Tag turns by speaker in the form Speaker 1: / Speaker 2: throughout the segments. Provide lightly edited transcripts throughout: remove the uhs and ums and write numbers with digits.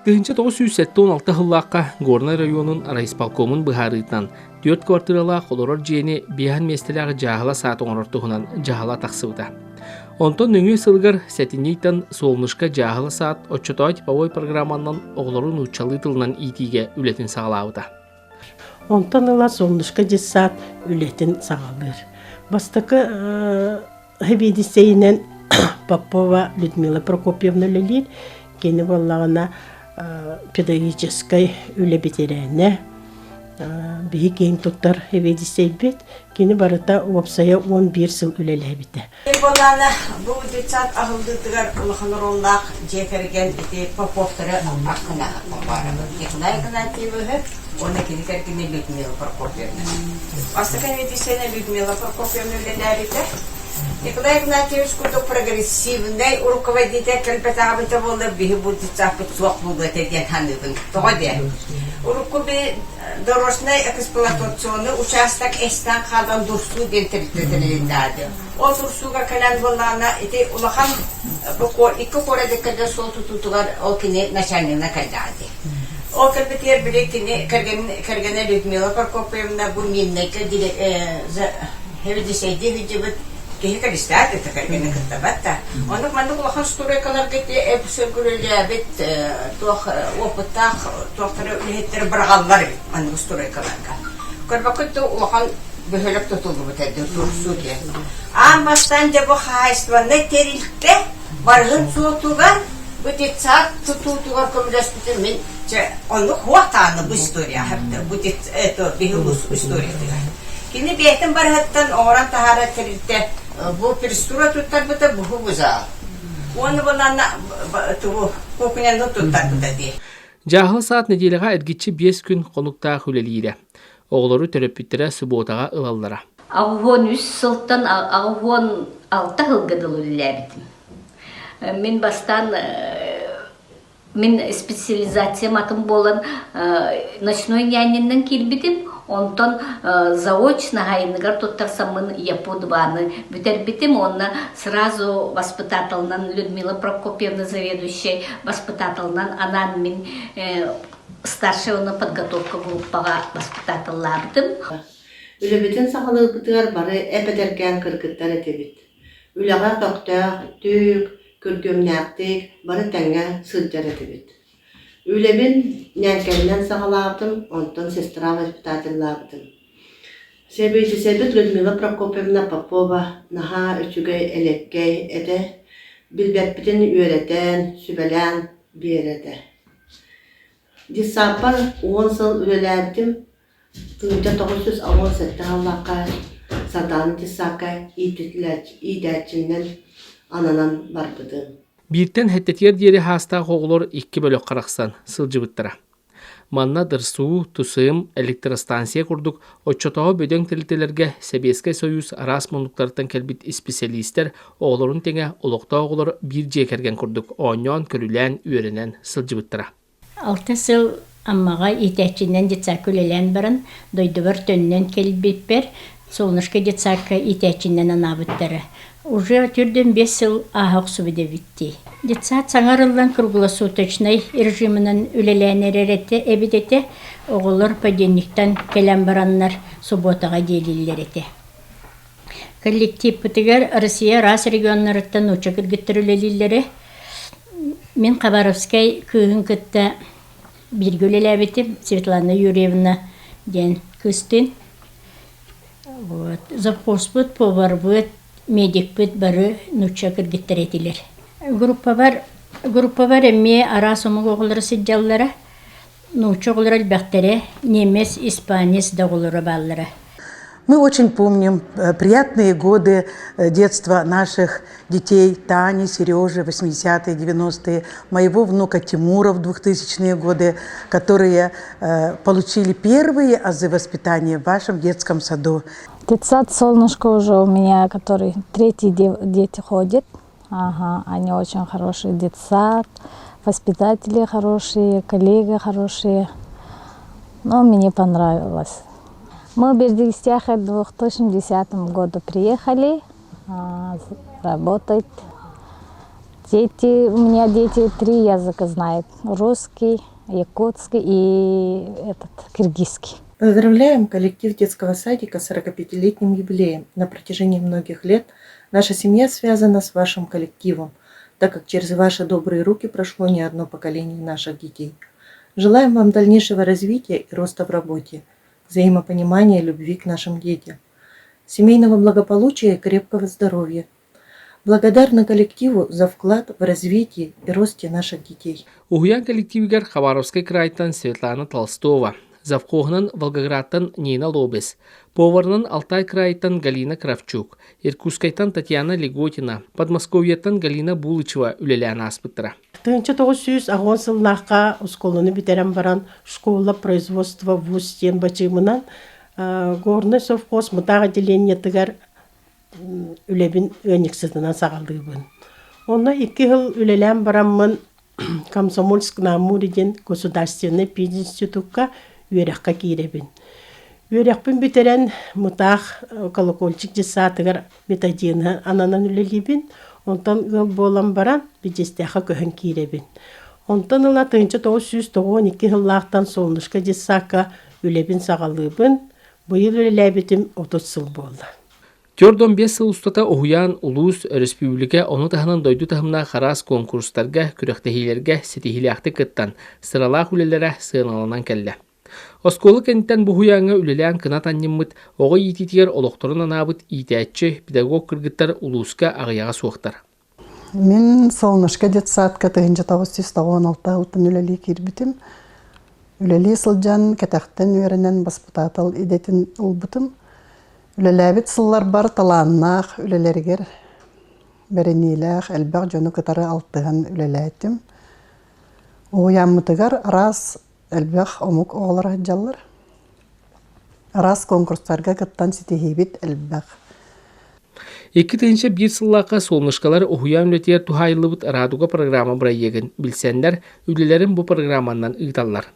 Speaker 1: 1976 сыллаахха Горнай районун райисполкомун быһаарыытынан түөрт квартиралаах олорор дьиэни биэһэн миэстэлээх дьааһыла саат оҥорор туһунан дьаһала тахсыбыта. Онтон нөҥүө сылыгар сэтинньийтэн Солнышко дьааһыла саат оччотооҕу типовой программанан оҕолору нууччалыы тылынан иитиигэ үлэтин саҕалаабыта.
Speaker 2: Онтон ыла Солнышко детсад үлэтин саҕалыыр. Бастакы сэбиэдиссэйинэн Попова Людмила Прокопьевна үлэлиир. Кини буоллаҕына педагогическай үлэ бэтэрээнэ, биһи киэн туттар сэбиэдиссэйбит. Кини барыта уопсайа 11 сыл үлэлээбитэ.
Speaker 3: Буоллаана бу детсад аһыллыытыгар улахан оруоллаах дьиэ кэргэн ити Поповтары аккына Николай Игнатьевиһы уонна кини кэргэнэ Людмила Прокопьевна. Бастакы медицина Людмила Прокопьевна үлэлээбитэ. Николай Игнатьевич курдук прогрессивнай руководитель кэлбэтэҕибитэ буоллар биһи бу детсадпыт суох буолуо этэ диэн саныыбын. Тоҕо диэн? Урукку би дорожнай эксплуатационный участок эстэн хаалан Дурсуу диэн тэрилтэ тэрилиннээди. Ол Дурсууга кэлэн буоллаҕына ити улахан бу икки куорадыккарга суол тутуутугар ол кини начальнигына кэллэҕэ дии. Ол кэлбитигэр били кини кэргэнэ Людмила Прокопьевна бу Миннайга сэбидисэйдии сылдьыбыт киһи кэлистаат это кэргэнэ кыттабат да. Оннук маннык улахан стройкаларга ити эп-сөргүрүлээбит туох опыттаах туохтары үлэһиттэр быраҕаллар эбит маннык стройкаларга. Көрбөккүт да улахан бөһүөлэк тутуллубут эрдэ турсуу диэн. Аан бастаан дьэ бу хаһаайыстыбаннай тэрилтэ барыһын суотугар бу детсад тутуутугар көмөлөспүтүм мин чэ оннук хуохтааны бу история бу это биһи историятыгар. Кини бэйэтин барыһыттан оҥорон таһаарар тэрилтэ бу престура туттарбыта буһу бузаал. Уонна буланна тугу кухняны туттарбыта дии.
Speaker 1: Дьааһыла саат нэдиэлэҕэ эргиччи биэс күн хонуктаах үлэлиирэ. Оҕолору төрөппүттэрэ субуотаҕа ылаллара.
Speaker 4: 83 сылтан 86 сылга дылы үлэлээбитим. Мин бастаан мин специализациям атын буолан ночной няниннан киирбитим. Онтон заочно хайыныгар туттарсаммын ЯПУ-2-ны бүтэрбитим. Уонна сразу воспитателынан Людмила Прокопьевна заведующай воспитателынан анаан мин старшай уонна подготовка группаҕа воспитателлаабытым.
Speaker 5: Үлэбитин саҕалыырбытыгар бары эп-эдэркээн кыргыттар этибит. Үлэҕэ көхтөөхтүк, күргүөмнээхтик бары тэҥҥэ сылдьар этибит. Үлэбин ньээҥкэннэн саҕалаабытым, онтон сестра воспитателлаабытым. Сэбиэдиссэйбит Людмила Прокопьевна Попова наһаа үчүгэй, элэккэй этэ, билбэппитин үөрэтэн, сүбэлээн биэрэр этэ. Детсадпар 10 сыл үлэлээбитим, 1997 сыллаахха Сардаана детсадка иитээччинэн ананан барбытым.
Speaker 1: Бииртэн сэттэтигэр диэри саастаах оҕолор икки бөлөххө арахсан сылдьыбыттара. Манна ДРСУ, ТУСМ, электростанция курдук оччотооҕу бөдөҥ тэрилтэлэргэ Сэбиэскэй Сойуус араас муннуктарыттан кэлбит исписэлиистэр оҕолорун тэҥэ олохтоох оҕолор биир дьиэ кэргэн курдук оонньоон-көрүлээн, үөрэнэн сылдьыбыттара.
Speaker 6: Алта сыл Аммаҕа иитээччинэн детсадка үлэлээн баран, дойдубар төннөн кэлбиппэр Солнышко детсадка иитээччинэн анаабыттара. Уже төрдүн биэс сыл ааһа охсубут эбит дии. Детсад саҥа арыллан круглосуточнай режимынан үлэлээн эрэр этэ эбит этэ. Оҕолор подъемниктан кэлэн бараннар субуотаҕа диэлииллэр этэ. Коллективпытыгар Россия араас регионнарыттан нуучча кыргыттар үлэлииллэрэ. Мин Хабаровскай кыыһын кытта бииргэ үлэлээбитим Светлана Юрьевна диэн кыыстыын. Вот. Завхозпут, поварбыт, медикпит бары нуучча кыргыттар этилэр. Группабар, группабар эмиэ араас омук оҕолоро сылдьаллара. Нуучча оҕолоро элбэхтэрэ, немец, испанец да оҕолоро бааллара.
Speaker 7: Мы очень помним приятные годы детства наших детей Тани, Сережи, 80-е, 90-е, моего внука Тимура в 2000-е годы, которые получили первые азы воспитания в вашем детском саду.
Speaker 8: Детсад «Солнышко» уже у меня, который третий дети ходит. Ага, они очень хорошие детсад, воспитатели хорошие, коллеги хорошие. Но мне понравилось. Мы в Бердигистяхе в 2010 году приехали работать. Дети, у меня дети три языка знают. Русский, якутский и этот, киргизский.
Speaker 9: Поздравляем коллектив детского садика с 45-летним юбилеем. На протяжении многих лет наша семья связана с вашим коллективом, так как через ваши добрые руки прошло не одно поколение наших детей. Желаем вам дальнейшего развития и роста в работе, взаимопонимания и любви к нашим детям, семейного благополучия и крепкого здоровья. Благодарна коллективу за вклад в развитие и росте наших детей.
Speaker 1: Уһуйаан коллективигэр Хабаровскай кыраайтан Светлана Толстова, завхоһунан Волгоградтан Нина Лобес, поварынан Алтай кыраайыттан Галина Кравчук, Иркутскайтан Татьяна Леготина, Подмосковьеттан Галина Булычева үлэлээн ааспыттара.
Speaker 2: 1980 сыллаахха оскуоланы бүтэрэн баран школа производства вуз диэн бачыымынан Горнай совхоз Мытаах отделениетыгар үлэбин ыанньыксытынан саҕалыыбын. Онно икки сыл үлэлээн бараммын Комсомольск на Амуре диэн государственнай пединститукка үөрэххэ киирэбин. Үөрэхпин бүтэрэн Мытаах колокольчик детсадыгар методиһынан ананан үлэлиибин. Онтон ыал буолан баран Бэдьиэстээххэ көһөн киирэбин. Онтон ыла 1992 сыллаахтан Солнышко детсадка үлэбин саҕалыыбын. Быйыл үлэлээбитим 30 сыл буолла.
Speaker 1: 45 сыл устата уһуйаан улуус, өрөспүүбүлүкэ, ону таһынан дойду таһымнаах араас куонкурустарга, күрэхтэһиилэргэ ситиһиилээхтик кыттан, сыралаах үлэлэрэ сыаналанан кэллэ. Оскуола кэнниттэн бу уһуйааҥҥа үлэлээн кынат анньыммыт, оҕо иитиитигэр олохторун анаабыт иитээччи, педагог кыргыттар улууска аҕыйаҕа суохтар.
Speaker 10: Мин Солнышко детсадка 1996 сылтан үлэлии киирбитим. Үлэлии сылдьан кэтэхтэн үөрэнэн баспытаатал идэтин ылбытым. Үлэлээбит сылларбар талааннаах үлэлэригэр бэриниилээх элбэх дьону кытары алтыһан үлэлээтим. Уһуйааммытыгар араас элбэх омук оҕолоро сылдьаллар. Араас конкурстарга кыттан ситиһиибит элбэх.
Speaker 1: 2001 сыллаахха Солнышкалар уһуйаан үлэтигэр туһаайыллыбыт «Радуга» программа бырайыагын билсэннэр, үлэлэрин бу программанан ыыталлар.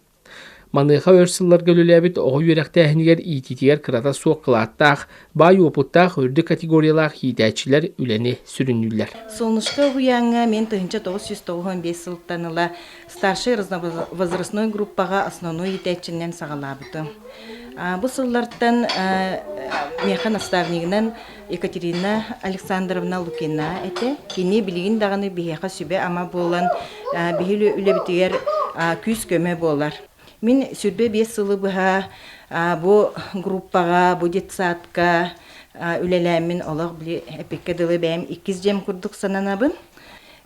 Speaker 1: Маныаха өр сылларга үлэлээбит оҕо үөрэхтээһинигэр иитиитигэр кырата суох кылааттаах, баай уопуттаах үрдүк категориялаах иитээччилэр үлэни сүрүннүүллэр.
Speaker 11: Солнышко уһуйааҥҥа мен 1995 сылтан ыла старшай разновозрастной группаҕа основной иитээччинэн саҕалаабытым. Бу сыллартан миэхэ наставнигынан Екатерина Александровна Лукина этэ. Кини билигин даҕаны биһиэхэ сүбэ-ама буолан, биһи үлэбитигэр күүс-көмө буолар. Мин 25 сылы быһа бу группаҕа, бу детсадка үлэлээммин олох били эпиккэ дылы бэйэм иккис дьиэм курдук сананабын.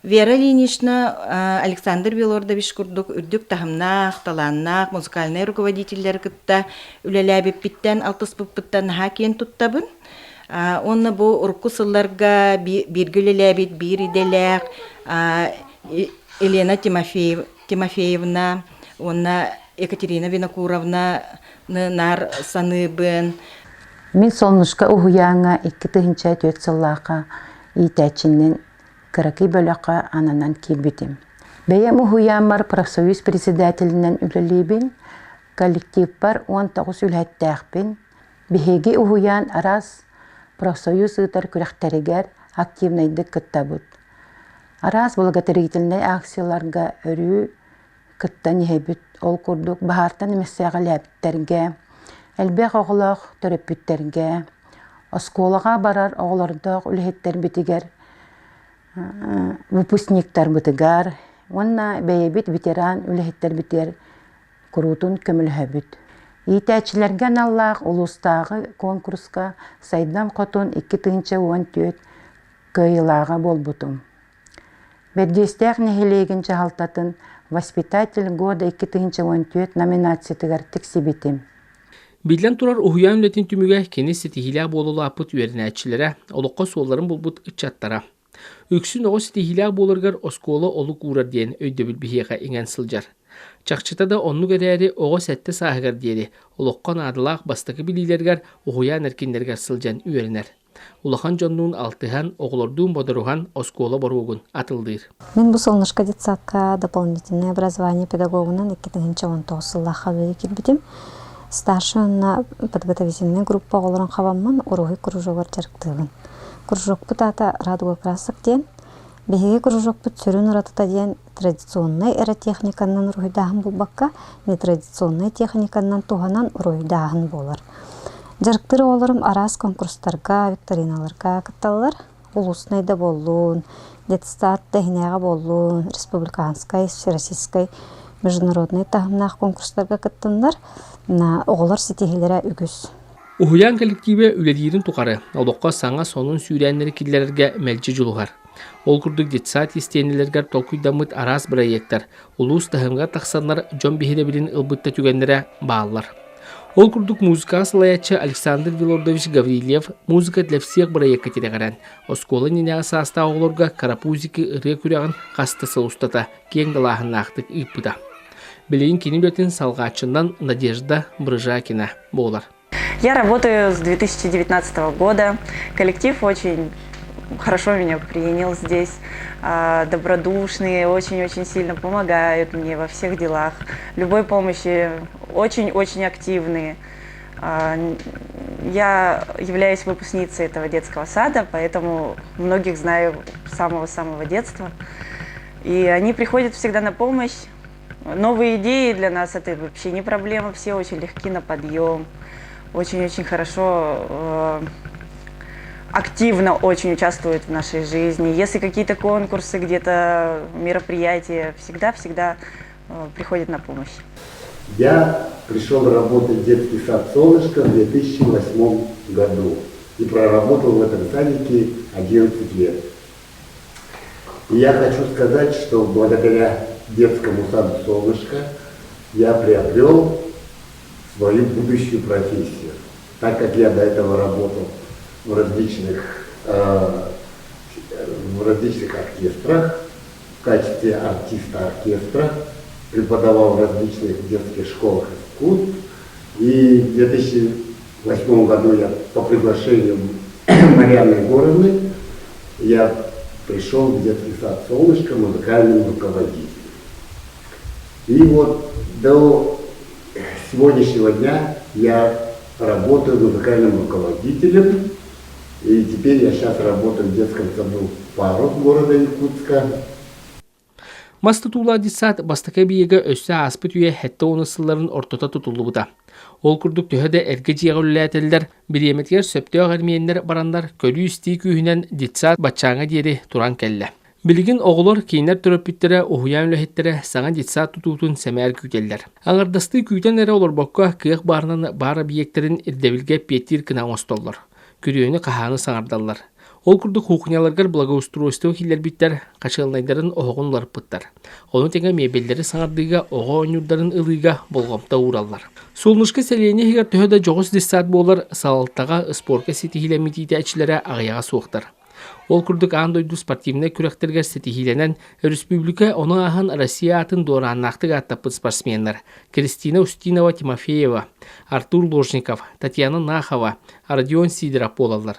Speaker 11: Вера Ильинична Александр Белордович курдук үрдүк таһымнаах, талааннаах музыкальнай руководителлэри кытта үлэлээбиппиттэн, алтыспыппыттан наһаа киэн туттабын. Уонна бу урукку сылларга бииргэ үлэлээбит биир идэлээх Елена Тимофеевна уонна Екатерина Винокуровна наар саныыбын.
Speaker 12: Мин Солнышко уһуйааҥҥа 2004 сыллаахха иитээччинэн кыракый бөлөххө ананан киирбитим. Бэйэм уһуйааммар профсоюз председателинэн үлэлиибин, коллективпар 19 үлэһиттээхпин. Биһиги уһуйаан араас профсоюз ыытар күрэхтэригэр активнайдык кыттабыт. Араас благотворительнай акцияларга өрүү кыттан иһэбит. Ол курдук баһаартан эмэссээҕэлээбиттэргэ, элбэх оҕолоох төрөппүттэргэ, оскуолаҕа барар оҕолордоох үлэһиттэрбитигэр, выпускниктарбытыгар уонна бэйэбит ветеран үлэһиттэрбитигэр куруутун көмөлөһөбүт. Иитээччилэргэ аналлаах улуустааҕы куонкуруска Сайдам Хотун 2014 кыайыылааҕа буолбутум. Бэрдиэстээх нэһилиэгин дьаһалтатын «Воспитатель года 2014» номинациятыгар тиксибитим.
Speaker 1: Биллэн турар, уһуйаан үлэтин түмүгэ кини ситиһиилээх буола улааппыт үөрэнээччилэрэ, олоххо суолларын булбут ыччаттара. Үксүн оҕо ситиһиилээх буоларыгар оскуола олук уурар диэн өйдөбүл биһиэхэ иҥэн сылдьар. Чахчыта да оннук эрээри оҕо сэттэ сааһыгар диэри олоххо наадалаах бастакы билиилэригэр уһуйаан эркиннэригэр сылдьан үөрэнэр. Улахан дьоннуун алтыһан, оҕолордуун бодоруһан оскуола боруогун атыллыыр.
Speaker 13: Мин бу Солнышко детсадка дополнительное образование педагогунан 2019 сыллаахха үлэлии киирбитим. Старший уонна подготовительнай группа оҕолорун хабаммын уруһуй кружогар дьарыктыыбын. Кружокпут аата «Радуга красок» диэн. Биһиги кружокпут сүрүн уратыта диэн традиционнай эрэ техниканан уруһуйдааһын буолбакка, нетрадиционнай техниканан туһанан уруһуйдааһын буолар. Дьарыктыыр оҕолорум араас конкурстарга, викториналарга кытталлар. Улуснай да буоллун, детсад да иһинээҕи буоллун, республиканскай, всероссийскай, международнай таһымнаах конкурстарга кыттыннар. Оҕолор ситиһиилэрэ үгүс.
Speaker 1: Уһуйаан кэлэктиибэ үлэлиирин тухары олоххо саҥа сонун сүүрээннэри киллэрэргэ мэлдьи дьулуһар. Ол курдук детсад истиэнэлэригэр толкуйдаммыт араас бырайыактар улуус таһымыгар тахсаннар дьон биһирэбилин ылбыт да түгэннэрэ бааллар. Ол курдук музыкаҕа салайааччы Александр Вилордович Гаврильев «Музыка для всех» бырайыакка тирэҕирэн, оскуола иннинээҕи саастаах оҕолорго карапузики ырыа күрэҕин хас да сыл устата киэҥ далааһыннаахтык ыыппыта. Билигин кини үлэтин салҕааччынан Надежда Брыжакина буолар.
Speaker 14: Я работаю с 2019 года. Коллектив очень хорошо меня принял здесь, добродушные, очень-очень сильно помогают мне во всех делах, любой помощи, очень-очень активные. Я являюсь выпускницей этого детского сада, поэтому многих знаю с самого-самого детства. И они приходят всегда на помощь. Новые идеи для нас это вообще не проблема, все очень легки на подъем, очень-очень хорошо, активно очень участвуют в нашей жизни. Если какие-то конкурсы, где-то мероприятия, всегда-всегда приходят на помощь.
Speaker 15: Я пришел работать в детский сад «Солнышко» в 2008 году и проработал в этом садике 11 лет. И я хочу сказать, что благодаря детскому саду «Солнышко» я приобрел свою будущую профессию. Так как я до этого работал в различных оркестрах, в качестве артиста оркестра, преподавал в различных детских школах искусств. И в 2008 году я по приглашению Марианны Егоровны я пришел в детский сад «Солнышко» музыкальным руководителем. И вот до сегодняшнего дня я работаю музыкальным руководителем. И теперь я сейчас работаю в детском саду «Парус» города Якутска.
Speaker 1: Мас тутуулаах детсад бастакы эбийиэгэ өссө ааспыт үйэ 70 сылларын ортото тутуллубута. Ол курдук төһө да эргэ дьиэҕэ үлэлээтэллэр, бириэмэтигэр сөптөөх эрмиэннэр бараннар көрүү-истии күүһүнэн детсад баччааҥҥа диэри туран кэллэ. Билигин оҕолор кинилэр төрөппүттэрэ, уһуйаан үлэһиттэрэ саҥа детсад тутуутун сэмээр күүтэллэр. Аҥардастыы күүтэн эрэ олорбокко, кыах баарынан баар объектарын ирдэбилгэ эппиэттиир гына оҥостоллор. Күрүөнү-хаһааны саҥардаллар. Ол курдук кухняларыгар благоустройство киллэрбиттэр, хачыалынайдарын оһоҕун уларыппыттар. Ону тэҥэ мебеллэри саҥардыыга, оҕо оонньуурдарын ылыыга болҕомто уураллар. Солнышко сэлиэнньэ иһигэр төһө да дьоҕус детсад буолар, салалтаҕа спорка ситиһиилэммит иитээччилэрэ аҕыйаҕа суохтар. Ол курдук аан дойду спортивнай күрэхтэригэр ситиһиилэнэн, өрөспүүбүлүкэ ону ааһан Россия аатын дуорааннаахтык ааттаппыт спортсменнар Кристина Устинова-Тимофеева, Артур Ложников, Татьяна Нахова, Родион Сидоров буолаллар.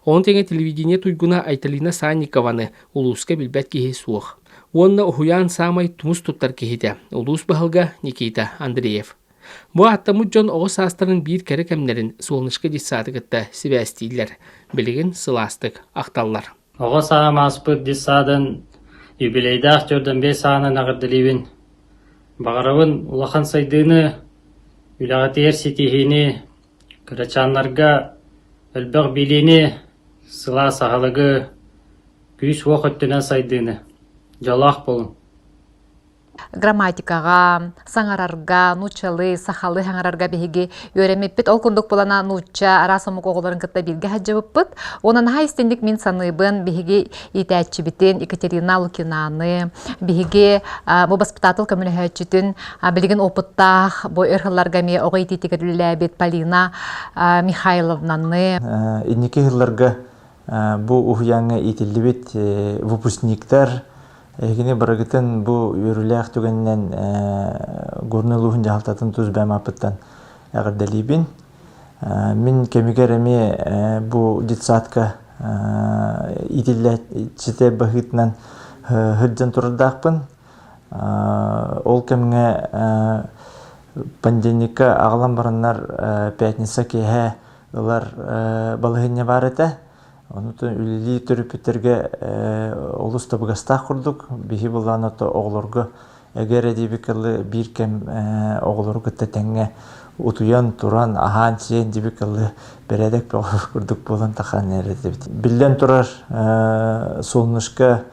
Speaker 1: Ону тэҥэ телевидение туйгуна Айталина Санникованы улууска билбэт киһи суох. Уонна уһуйаан саамай тумус туттар киһитэ улуус баһылыга Никита Андреев. Бу ааттаммыт дьон оҕо саастарын биир кэрэ кэмнэрин Солнышко детсады кытта сибээстииллэр, билигин сылаастык ахталлар.
Speaker 16: Оҕо сааһым ааспыт детсадын юбилейдаах 45 сааһынан эҕэрдэлиибин. Баҕарабын улахан сайдыыны, үлэҕитигэр ситиһиини, кырачааннарга элбэх билиини, сылаас аһылыгы, күүс-уох өттүнэн сайдыыны. Дьоллоох буолуҥ!
Speaker 17: Грамматикаҕа, саҥарарга, нууччалыы, сахалыы саҥарарга биһиги үөрэммиппит. Ол курдук булана нуучча араас омук оҕолорун кытта бииргэ сылдьыбыппыт. Уонна наһаа истинник мин саныыбын биһиги иитээччибитин Екатерина Лукинаны, биһиги бу баспытаатыл көмөлөһөөччүтүн билигин опыттаах бу өр сылларга эмиэ оҕо иитиитигэр үлэлээбит Полина Михайловнаны.
Speaker 18: Инники сылларга бу уһуйааҥҥа иитиллибит выпускниктар Эһигини барыгытын бу үөрүүлээх түгэнинэн Горнай улууһун дьаһалтатын тус бэйэм ааппыттан эҕэрдэлиибин. Мин кэмигэр эмиэ бу детсадка иитиллээччитэ быһыытынан сылдьан турардаахпын. Ол кэмҥэ понедельникка аҕалан бараннар пятница киэһэ ылар балаһыанньа баар этэ. Онутун үлэлии төрөппүттэргэ олус табыгастаах курдук. Биһи былаан ото оҕолорго эгэр диэбиккэ биир кэм оҕолору кытта тэҥҥэ утуйан туран аһаан-сиэн диэбиккэ бэрээдэк бөҕө курдук буолан тахсан эрэтэбит. Биллэн турар, Солнышко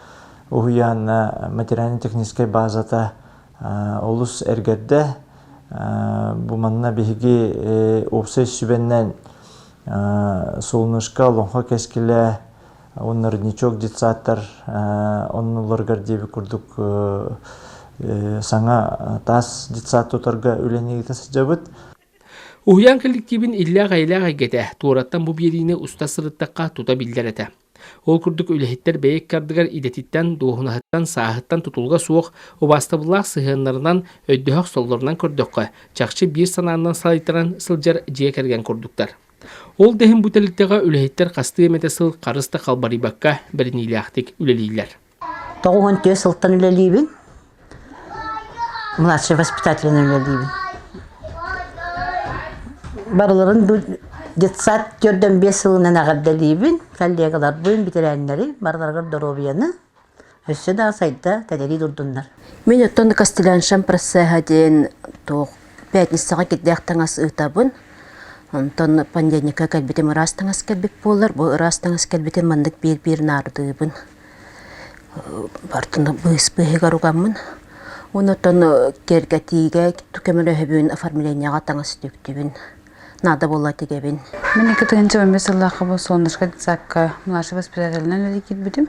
Speaker 18: уһуйаанна материально-техническэй базата олус эргэрдэ. Бу манна биһиги уопсай сүбэннэн Солнышко, Олоҥхо кэскилэ уонна Родничок детсадтар оннуларыгар диэбит курдук саҥа таас детсад тутарга үлэни ыыта сылдьабыт.
Speaker 1: Уһуйаан коллективин иллээх-эйэлээх эйгэтэ туораттан бу биэриини уста сырыттахха тута биллэр этэ. Ол курдук үлэһиттэр бэйэ икки ардыгар идэтиттэн, дуоһунаһыттан, сааһыттан тутулуга суох убаастабыллаах сыһыаннарынан, өйдөһөх соллорунан көрдөххө, чахчы биир санаанан салайтаран сылдьар дьиэ кэргэн курдуктар. Ол да иһин бу тэрилтэҕэ үлэһиттэр хастыы эмэтэ сыл харыс да халбарыйбакка бэриниилээхтик үлэлииллэр.
Speaker 19: 94 сылтан үлэлиибин. Младший воспитателинэн үлэлиибин. Барыларын бу детсад 45 сылынан эҕэрдэлиибин, коллегаларбын, бэтэрээннэри, барыларыгар доруобуйаны, өссө да сайда, тэлэрии турдуннар.
Speaker 20: Мин оттон Костеляншам процеһа диэн туох пятницаҕа кирдээх таҥас ыытабын. Онтон понедельникка кэлбитим ыраас таҥас кэлбит буолар. Бу ыраас таҥас кэлбитин маннык биир-биир наардыыбын. Бартын быыс быыһыгар угаммын. Онтон киэргэтиигэ көмөлөһөбүн, оформлениеҕа таҥас түктүбүн. Наада буолла тигэбин.
Speaker 21: Мин 2015 сыллаахха бу Солнышко детсадка младший воспитателинэн үлэлии киирбитим.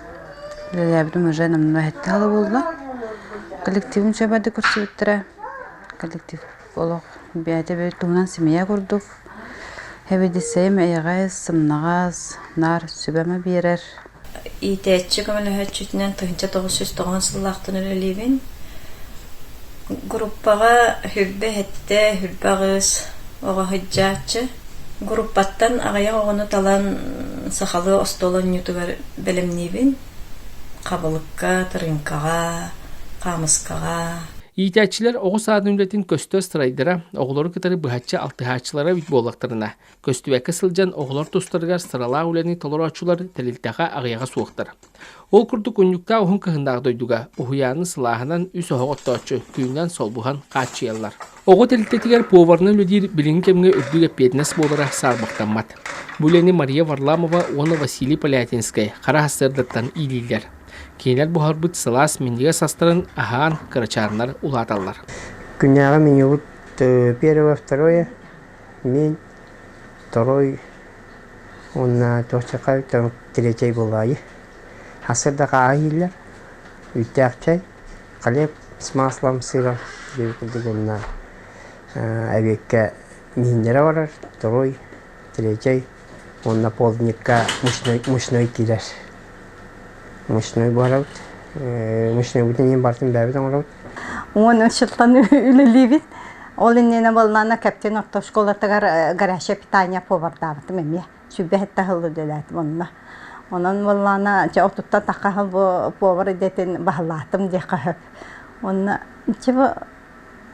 Speaker 21: Үлэлээбитим уже номнуо сэттэ сыла буолла. Коллективым сөбөдө көрсүбүттэрэ. Коллектив олох бэйэтэ бэйэ туһунан семья курдук. Эбидиссэйим эйэҕэс, сымнаҕас, наар сүбэм биэрэр.
Speaker 22: Иитээччи көмөлөһөөччүтүнэн 1990 сыллаахтан үлэлиибин. Группаҕа хүрбэ сэттэ, хүрбэ аҕыс оҕо сылдьааччы. Группаттан аҕыйах оҕону талан сахалыы остуол оонньуутугар бэлэмниибин. Хабылыкка, тырыыҥкаҕа, хаамыскаҕа.
Speaker 1: Иитээччилэр оҕо саадын үлэтин көстөр сырайдара оҕолору кытары быһаччы алтыһааччылара эбит буоллахтарына, Көстүбэккэ сылдьан оҕолор тустарыгар сыралаах үлэни толорооччулар тэрилтэҕэ аҕыйаҕа суохтар. Ол курдук унньуктаах уһун кыһыннаах дойдуга уһуйааны сылааһынан үс оһох оттооччу түүннэн солбуһан хааччыйаллар. Оҕо тэрилтэтигэр поварынан үлэлиир билиҥҥи кэмҥэ үрдүк эппиэтинэс буолара саарбахтаммат. Бу үлэни Мария Варламова уонна Василий Полятинскай хара сарсыардаттан иилииллэр. Кинилэр буһарбыт сылаас минньигэс астарын аһаан кырачааннар улааталлар.
Speaker 23: Күннээҕи менюбут первое, второе Мин второй уонна туохчака третий буолаайы. Сарсыарда хааһы иһиллэр, үүттээх чэй, хлеб с маслом, сыром диэбит курдук уонна эбиэккэ мииннэрэ барар, второй, третий уонна полдникка мучной, мучной киирэр. Мучной буһарабыт. Мучнойбутун иһин барытын бэйэбит оҥоробут.
Speaker 24: Уон сылтан үлэлиибин. Ол иннинэ буоллаҕына Кэптин орто оскуолатыгар горячее питание повардаабытым эмиэ. Сүүрбэ сэттэ сыл үлэлээтим онно. Онон буоллаҕына дьэ отуттан тахха сыл бу повар идэтин баһылаатым диэххэ сөп. Уонна дьэ бу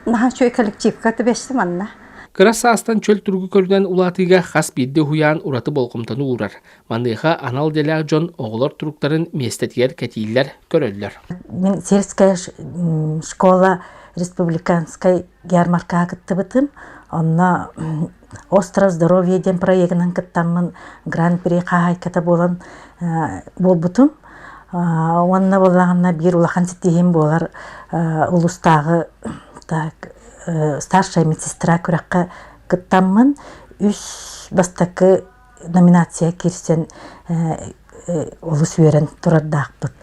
Speaker 24: наһаа үчүгэй коллективка түбэстим манна.
Speaker 1: Кыра саастан чөл туругу көрүнэн улаатыыга хас биирдии уһуйаан ураты болҕомтону уурар. Маныаха анал идэлээх дьон оҕолор туруктарын миэстэтигэр кэтииллэр, көрөллөр.
Speaker 25: Мин сельская школа республиканскай ярмаркаҕа кыттыбытым. Онно «Остров здоровья» диэн проегынан кыттаммын гран-при хаһаайката буолан буолбутум. Уонна буоллаҕына биир улахан ситиһиим буолар улуустааҕы так старшая медсестра күрэххэ кыттаммын үс бастакы номинация киирсэн олус үөрэн турардаахпыт.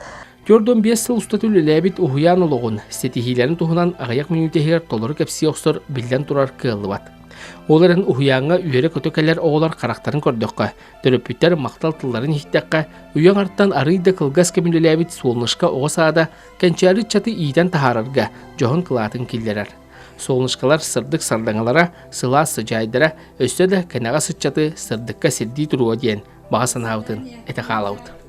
Speaker 1: 45 сыл устата үлэлээбит уһуйаан олоҕун, ситиһиилэрин туһунан аҕыйах мүнүүтэ иһигэр толору кэпсии охсор биллэн турар кыаллыбат. Ол эрэн уһуйааҥҥа үөрэ-көтө кэлэр оҕолор харахтарын көрдөххө, төрөппүттэр махтал тылларын иһиттэххэ, үйэ аҥартан арыый да кылгас кэм үлэлээбит Солнышко оҕо саада кэнчээри ыччаты иитэн таһаарарга дьоһун кылаатын киллэрэр. Солнышкалар сырдык сардаҥалара, сылаас сыдьаайдара өссө да кэнэҕэс ыччаты сырдыкка сирдии туруо диэн баҕа санаабытын этэ хаалабыт.